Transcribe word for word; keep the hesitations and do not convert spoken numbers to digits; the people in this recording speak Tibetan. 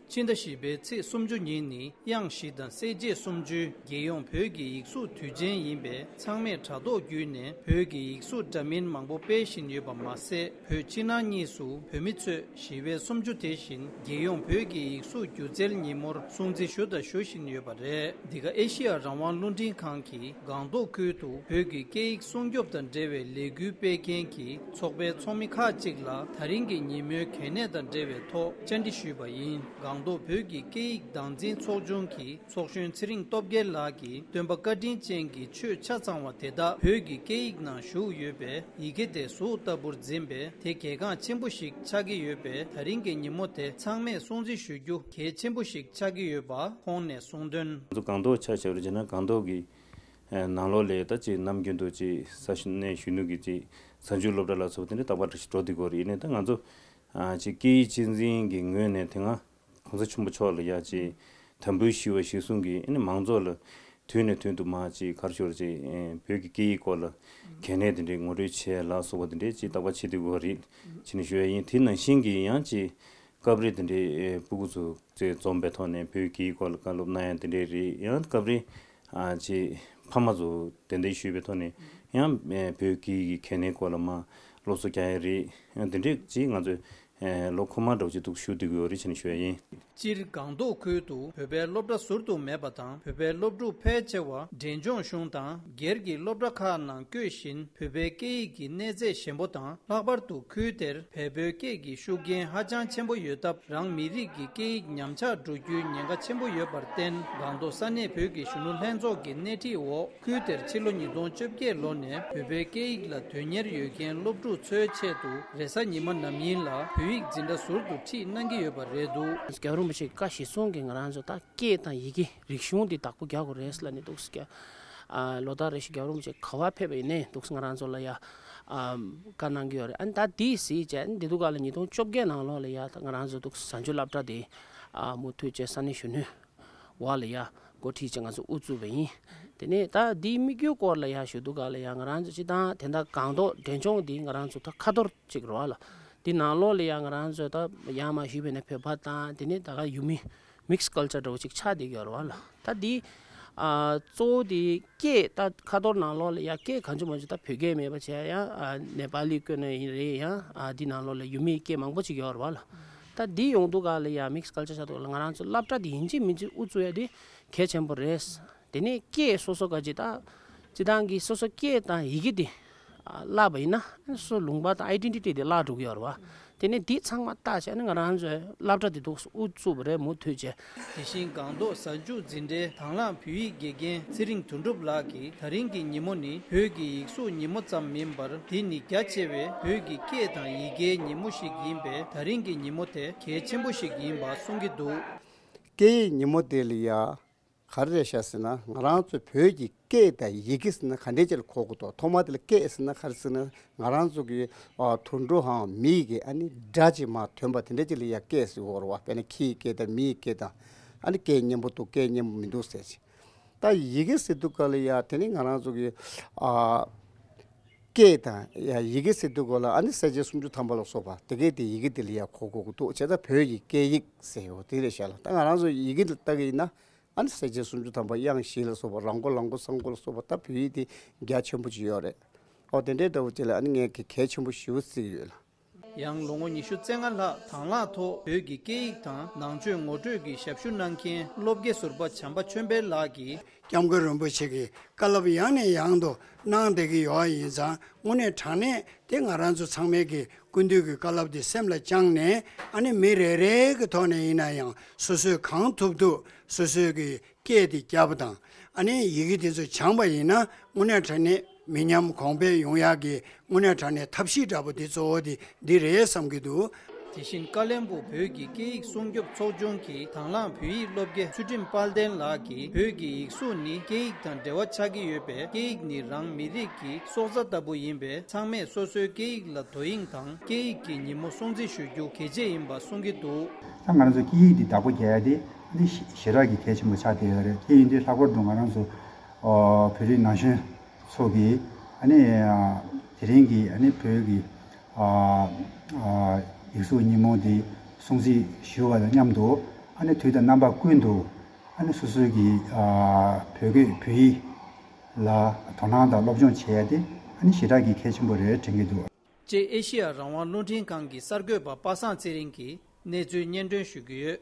སྤྱི་ཟླ་བཞི་པའི་ཚེས་སུམ་ཅུ་ཉིན་ནི་དབྱངས་བཞི་དང་གསལ་བྱེད་སུམ་ཅུའི་རྒྱལ་ཡོངས་བོད་ཀྱི་ཡིག་གཟུགས་དུས་ཆེན་ཡིན་པས། ཚང་མས་དྲ་ཐོག་བརྒྱུད་ནས་བོད་ཀྱི་ཡིག་གཟུགས་འདྲ་མིན་མང་པོ་སྤེལ་བཞིན་ཡོད་པ་མ་ཟད། བོད་ཕྱི་ནང་གཉིས་སུ་བོད་མི་ཚོས་ཞི་བའི་སུམ་ཅུ་དེ་བཞིན་རྒྱལ་ཡོངས་བོད་ཀྱི་ཡིག་གཟུགས་སྒྱུ་རྩལ་ཉིན་མོར་སྲུང་བརྩི་ཞུ་དང་ཞུ་བཞིན་ཡོད་པ་རེད། འདི་ག་ཨེ་ཤི་ཡ་རང་དབང་རླུང་འཕྲིན་ཁང་གིས་སྒང་ཏོག་ཁུལ་དུ་བོད་ཀྱི་སྐད་ཡིག་སྲུང་སྐྱོབ་དང་འབྲེལ་བའི་ལས་འགུལ་སྤེལ་མཁན་གྱི་ཚོགས་པའི་ཚོགས་མི་ཁག་ཅིག་ལ་ད་རིང་གི་ཉིན་མོའི་གལ་གནད་དང་འབྲེལ་བའི་ཐོག་བཅར་འདྲི་ཞུས་པ་ཡིན། སྒང་ཏོག་བོད་ཀྱི་སྐད་ཡིག་བདག་འཛིན་ཚོགས་ཆུང་གི་ཚོགས་གཞོན་ཚེ་རིང་སྟོབས་རྒྱལ་ལགས་ཀྱིས། སྟོན་པ་བཀའ་དྲིན་ཅན་གྱི་ཆོས་ཆ་ཚང་བ་དེ་དག་བོད་ཀྱི་སྐད་ཡིག་ནང་བཞུགས་ཡོད་པས། ཡི་གེ་དེ་གཟུགས་ལྟ་བུར་འཛིན་པས། དེ་གལ་འགངས་ཆེན་པོ་ཞིག་ཆགས་ཀྱི་ཡོད་པས། ད་རིང་གི་ཉིན་མོ་དེ་ཚང་མས་སྲུང་བརྩི་ཞུ་རྒྱུ་གལ་ཆེན་པོ་ཞིག་ཆགས་ཀྱི་ཡོད་པ་ཁོང་ནས་གསུངས་དོན། ང་ཚོ་སྒང་ཏོག་ཆ་བཞག་པར་བྱས་ན། སྒང་ཏོག་གི་ཨ་ནང་ལོགས་ལ་ད་ཅིག་ནམ་རྒྱུན་དུ་ཅིག་ས་གནས་གཞོན་ནུ་གི་ཅིག་གཟའ་མཇུག་སློབ་གྲྭ་ལ་སོགས་པ་དེ་འདྲ་རྟག་པར་འགྲོ་བསྡད་ཀྱི་ཡོད་རེད། ཡིན་ནའི་ད་ང་ཚོ་ཨ་ཅིག་སྐད་ཡིག་གཅེས་འཛིན་གྱི་ངོས་ནས་དེ་སྔ་གོང་ས་ཆེན་པོ་མཆོག་ལ་ཡ་ཅིག་དམ་འབུལ་ཞུ་བ་གཞིར་བཟུང་གིས། ཨ་ནི་མང་ཚོགས་ལ་དུས་ནས་དུས་སུ་མར་ཅིག་ག་རེ་ཞུ་དགོས་རེད། ཅིག་ཨེ་བོད་ཀྱི་སྐད་ཡིག་སྐོར་ལ་གལ་གནད་དེ་འདྲའི་ངོ་སྤྲོད་བྱས་ལ་སོགས་པ་དེ་འདྲའི་ཅིག་རྟག་པར་བྱེད་བསྡད་ཀྱི་ཡོད་རེད་ཅེས་ནས་ཞུ་ཡ་ཡིན། དེ་ནང་བཞིན་གྱི་ཡང་ཅིག་སྐབས་རེ་དེ་འདྲའི་ཨེ་སྤུ་གུ་ཚོ་ཅིག་འཛོམས་པའི་ཐོག་ནས་བོད་ཀྱི་སྐོར་ལ་བཀའ་སློབ་གནང་ཡ་དེ་འདྲའི་རེད། ཡང་སྐབས་རེ་ཨ་ཅིག་ཕ་མ་ཚོ་གདན་འདྲེན་ཞུས་པའི་ཐོག་ནས་ཡང་ཨེ་བོད་ཀྱི་གལ་གནད་སྐོར་ལ་མར་སློབ་གསོ་རྒྱག་ཡ་རེད། ཡང་དེ་འདྲའི་ཅིག་ང་ཚོས་ཨེ་ལོ་འཁོར་མ་འདྲ་བོ་ཅིག་འདུག་ཞུ་བསྡད་ཀྱི་ཡོད་རེད་ཅེས་ནས་ཞུ་ཡ་ཡིན། སྤྱིར་སྒང་ཏོག་ཁུལ་དུ་བོད་པའི་སློབ་གྲྭ་ཟུར་དུ་མེད་པ་དང་། བོད་པའི་སློབ་ཕྲུག་ཕལ་ཆེ་བ་འབྲས་ལྗོངས་གཞུང་དང་སྒེར་གྱི་སློབ་གྲྭ་ཁག་ནང་བསྐྱོད་བཞིན། བོད་པའི་སྐད་ཡིག་གི་གནས་ཚད་ཞན་པོ་དང་། ལྷག་པར་དུ་ཁུལ་དེར་བལ་པོའི་སྐད་ཀྱི་ཤུགས་རྐྱེན་ཧ་ཅང་ཆེན་པོ་ཡོད་སྟབས། རང་མི་རིགས་ཀྱི་སྐད་ཡིག་ཉམས་ཆག་འགྲོ་རྒྱུའི་ཉེན་ཁ་ཆེན་པོ་ཡོད་པར་བརྟེན། སྒང་ཏོག་ས་གནས་བོད་ཀྱི་གཞོན་ནུ་ལྷན་ཚོགས་ཀྱི་སྣེ་ཁྲིད་འོག་ཁུལ་དེར་ཕྱི་ལོ་ཉིས་སྟོང་བཅོ་བརྒྱད་ལོ་ནས་བོད་པའི་སྐད་ཡིག་ལ་དོན་གཉེར་ཡོད་མཁན་སློབ་ཕྲུག་ཚོའི་ཆེད་དུ། རེས་གཟའ་ཉི་མ་ནམ་ཡིན་ལ་བོད་ཡིག་འཛིན་གྲྭ་ཟུར་དུ་ཁྲིད་གནང་གི་ཡོད་པ་རེད་འདུག་རྒྱལ་བ་རིན་པོ་ཆེ་བཀའ་གཞིར་བཟུང་གིས་ང་རང་ཚོ་ད་སྐད་དང་ཡི་གེ་རིག་གཞུང་འདི་བདག་པོ་རྒྱག་དགོས་རེད་ལབ་ནས་འདུག་ཟེར། ཨ་ལོ་ལྟར་རེ་བཞིན་རྒྱལ་བ་རིན་པོ་ཆེ་ག་པར་ཕེབས་པ་ཡིན་ནའི་འདུག་ང་རང་ཚོ་ལ་ཡ་ཨ་བཀའ་གནང་གི་ཡོད་རེད། ཨ་ནི་ད་འདི་གཟིགས་བྱས། ཨ་ནི་འདི་དུས་སྒང་ལ་ཉིས་སྟོང་བཅོ་བརྒྱད་ནང་ལོགས་ལ་ཡ་ད་ང་རང་ཚོ་འདུག་གཟའ་མཇུག་སློབ་གྲྭ་དེ་ཨ་མུ་མཐུད་བྱས་ས་གནས་གཞོན་ནུ་འོག་ལ་ཡ་འགོ་ཁྲིད་བྱས་ང་ཚོ་དབུ་བཙུགས་པ་ཡིན། དེ་ནས་ད་འདིའི་དམིགས་ཡུལ་སྐོར་ལ་ཡ་ཞུ་དུས་སྒང་ལ་ཡ་ང་རང་ཚོ་སྤྱིར་བཏང་དེ་འདྲ་སྒང་ཏོག་འབྲས་ལྗོངས་འདི་ང་རང་ཚོ་ད་ཁ་ཐོར་ཅིག་རེད་བ་ལ། འདི་ནང་ལོགས་ལ་ཡ་ང་རང་ཚོ་ད་ཡར་མར་ཞུས་པ་ཡིན་ན་བོད་པ་དང་། དེ་ནས་ད་ག་ཡུལ་མི་མིག་སི་ཀལ་ཅར་འདྲ་བོ་ཅིག་ཆགས་བསྡད་ཀྱི་ཡོད་རེད་བ་ལ། ད་འདི་ཨ་གཙོ་བོ་དེ་སྐད། ད་ཁ་ཐོར་ནང་ལོགས་ལ་ཡ་སྐད་གང་བྱུང་མང་བྱུང་ད་བོད་སྐད་མེད་པ་བྱས། ཡང་ཨ་ནེ་པ་ལི་བཀོལ་ནའི་རེད། ཡང་ཨ་འདི་ནང་ལོགས་ལ་ཡུལ་མིའི་སྐད་མང་པོ་ཅིག་ཡོད་རེད་བ་ལ། ད་འདི་ཡོང་དུས་སྒང་ལ་ཡ་མིག་སི་ཀལ་ཅར་ཆགས་དུས་ལ་ང་རང་ཚོ་སློབ་གྲྭ་འདི་ཡིན་གཅིག་མིན་གཅིག་དབུ་བཙུགས་ཡ་དེ་གལ་ཆེན་པོ་རེད། དེ་ནས་སྐད་སོ་སོ་ག་ཅིག་ད་སྤྱིར་བཏང་གི་སོ་སོ་སྐད་དང་ཡི་གེ་དེ་ཨ་བརླག་པ་ཡིན་ན། སོ་སོ་ལུང་པ་དང་ཨའི་ཌེན་ཊི་ཊི་དེ་བརླག་འགྲོ་གི་ཡོད་རེད་བ། དེ་ནས་འདི་ཚང་མ་བལྟས་བྱས་ནས་ང་རང་ཚོས་སློབ་གྲྭ་དེ་འདུག་དབུ་བཙུགས་པ་རེད། མུ་མཐུད་བྱས། དེ་བཞིན་སྒང་ཏོག་གཟའ་མཇུག་འཛིན་གྲྭའི་དང་བླངས་བོད་ཡིག་དགེ་རྒན་ཚེ་རིང་དོན་གྲུབ་ལགས་ཀྱིས། ད་རིང་གི་ཉིན་མོ་ནི་བོད་ཀྱི་ཡིག་གཟུགས་ཉིན་མོ་ཙམ་མིན་པར། དེ་ནི་རྒྱ་ཆེ་བའི་བོད་ཀྱི་སྐད་དང་ཡི་གེའི་ཉིན་མོ་ཞིག་ཡིན་པས། ད་རིང་གི་ཉིན་མོ་དེ་གལ་ཆེན་པོ་ཞིག་ཡིན་པ་གསུང་གི་འདུག་སྐད་ཡིག་ཉིན་མོ་དེ་ལ་ཡ། ག་རེ་རེད་ཤག་ཟེར་ན། ང་རང་ཚོ་བོད་ཀྱི་སྐད་དང་ཡི་གེ་ཟེར་ན་ག་འདྲ་ཅིག་ལ་གོ་དགོས་འདུག་ཐོག་མ་དེ་ལ་སྐད་ཟེར་ན་ག་རེ་ཟེར་ན། ང་རང་ཚོ་གི་ཨ་དུད་འགྲོ་འམ་མི་ཡི་གེ་ཨ་ནི་སྒྲ་ཅིག་མར་ཐོན་པ་དེ་འདྲ་ཅིག་ལ་ཡ་སྐད་ཟེར་གྱི་ཡོད་རེད་བ། དཔེར་ན་ཁྱི་ཡི་སྐད་དང་མི་ཡི་སྐད་དང་། ཨ་ནི་སྐད་སྙན་པོ་འདུག་སྐད་སྙན་པོ་མི་འདུག་ཟེར་ཅིག་ད་ཡི་གེ་ཟེར་དུས་སྒང་ལ་ཡ་དེ་ནི་ང་རང་ཚོ་གི་ཨ་སྐད་དང་ཡ་ཡི་གེ་ཟེར་དུས་སྒང་ལ་ཨ་ནི་གསལ་བྱེད་སུམ་ཅུ་ཐམ་པ་ལ་སོགས་པ་དེ་གའི་དེ་ཡི་གེ་དེ་ལ་ཡ་གོ་དགོས་ཀྱི་འདུག་བྱས་ཙང་བོད་ཀྱི་སྐད་ཡིག་ཟེར་ཡོད་དེ་རེད་ཤག་ལ། ད་ང་རང་ཚོ་ཡི་གེ་ལ་ལྟ་གི་ཡིན་ན། ཨ་ནི་གསལ་བྱེད་སུམ་ཅུ་ཐམ་པ། དབྱངས་བཞི་ལ་སོགས་པ། ར་མགོ་ལ་མགོ་ས་མགོ་ལ་སོགས་པ། ད་བོད་ཡིག་དེ་རྒྱ་ཆེན་པོ་ཅིག་ཡོད་རེད། ཨོ་དེ་འདྲའི་འདྲ་བོ་ཅིག་ལ་ཨ་ནི་ངས་གི་གལ་ཆེན་པོ་ཞེ་པོ་བརྩི་གི་ཡོད་ལ། ཡང་ལོ་ངོ་ཉི་ཤུ་རྩ་ལྔ་ལྷག་དང་བླངས་ཐོག་བོད་ཀྱི་སྐད་ཡིག་དང་ནང་ཆོས་ངོ་སྤྲོད་ཀྱི་ཞབས་ཞུ་གནང་མཁན་སློབ་དགེ་ཟུར་པ་བྱམས་པ་ཆོས་འཕེལ་ལགས་ཀྱིས། སྐྱབས་མགོན་རིན་པོ་ཆེ་གིས་བཀའ་སློབ་ཡང་ནས་ཡང་དུ་གནང་བསྡད་ཀྱི་ཡོད་པ་ཡིན་ཙང་། དངོས་གནས་དྲང་གནས་དེ་ང་རང་ཚོ་ཚང་མས་ཀྱི་སྐུ་མདུན་གྱི་བཀའ་སློབ་དེ་སེམས་ལ་བཅངས་ནས། ཨ་ནི་མི་རེ་རེ་གི་ཐོག་ནས་ཡིན་ན་ཡང་སོ་སོས་གང་ཐུབ་ཐུབ་སོ་སོའི་གི་སྐད་དེ་བསྐྱར་བ་དང་། ཨ་ནི་ཡི་གེ་དེ་ཚོ་སྦྱངས་པ་ཡིན་ན། དངོས་གནས་དྲང་གནས་མི་ཉམས་གོང་འཕེལ་ཡོང་ཡག་གི་དངོས་གནས་དྲང་གནས་ཐབས་ཤེས་འདྲ་པོ་དེ་གཙོ་བོ་དེ་འདི་རེད་བསམ་གྱི་འདུག་དེ་བཞིན་ཀ་བློན་སྦུག་བོད་ཀྱི་སྐད་ཡིག་སྲུང་སྐྱོབ་ཚོགས་ཆུང་གི་དང་བླངས་བོད་ཡིག་སློབ་དགེ་ཚུལ་ཁྲིམས་དཔལ་ལྡན་ལགས་ཀྱིས། བོད་ཀྱི་ཡིག་གཟུགས་ནི་སྐད་ཡིག་དང་འབྲེལ་བ་ཆགས་ཀྱི་ཡོད་པས། སྐད་ཡིག་ནི་རང་མི་རིགས་ཀྱི་སྲོག་རྩ་ལྟ་བུ་ཡིན་པས། ཚང་མས་སོ་སོའི་སྐད་ཡིག་ལ་དོ་དབྱིངས་དང་། སྐད་ཡིག་གི་ཉིན་མོ་སྲུང་བརྩི་ཞུ་རྒྱུ་གལ་ཆེ་ཡིན་པ་གསུང་གི་འདུག་ད་ང་རང་ཚོ་སྐད་ཡིག་འདི་བདག་པོ་རྒྱག་ཡ་དེ་འདི་ཞེ་དྲག་གི་གལ་ཆེན་པོ་ཆགས་བསྡད་ཡོད་རེད། དེ་ཡིན་དུས་ལྷག་པར་དུ་ང་རང་ཚོ་ཨོ་བོད་རིགས་ན་གཞོན་ཚོ་གིས་ཨ་ནི་དེ་རིང་གི་ཨ་ནི་བོད་ཀྱི་ཨ་ཨ་ཡིག་གཟུགས་ཉིན་མོ་འདི་སྲུང་བརྩི་ཞུ་བ་དང་མཉམ་དུ། ཨ་ནི་དུས་དང་རྣམ་པ་ཀུན་ཏུ་ཨ་ནི་སོ་སོའི་གི་ཨ་བོད་སྐད་བོད་ཡིག་ལ་དོ་སྣང་དང་སློབ་སྦྱོང་བྱེད་ཡ་དེ་ཨ་ནི་ཞེ་དྲག་གི་གལ་ཆེན་པོ་རེད་དྲན་གྱི་འདུག། ཅེས་ཨེ་ཤེ་ཡ་རང་དབང་རླུང་འཕྲིན་ཁང་གི་གསར་འགོད་པ་པ་སངས་ཚེ་རིང་གིས་གནས་ཚུལ་སྙན་སྒྲོན་ཞུ་གི་ཡོད།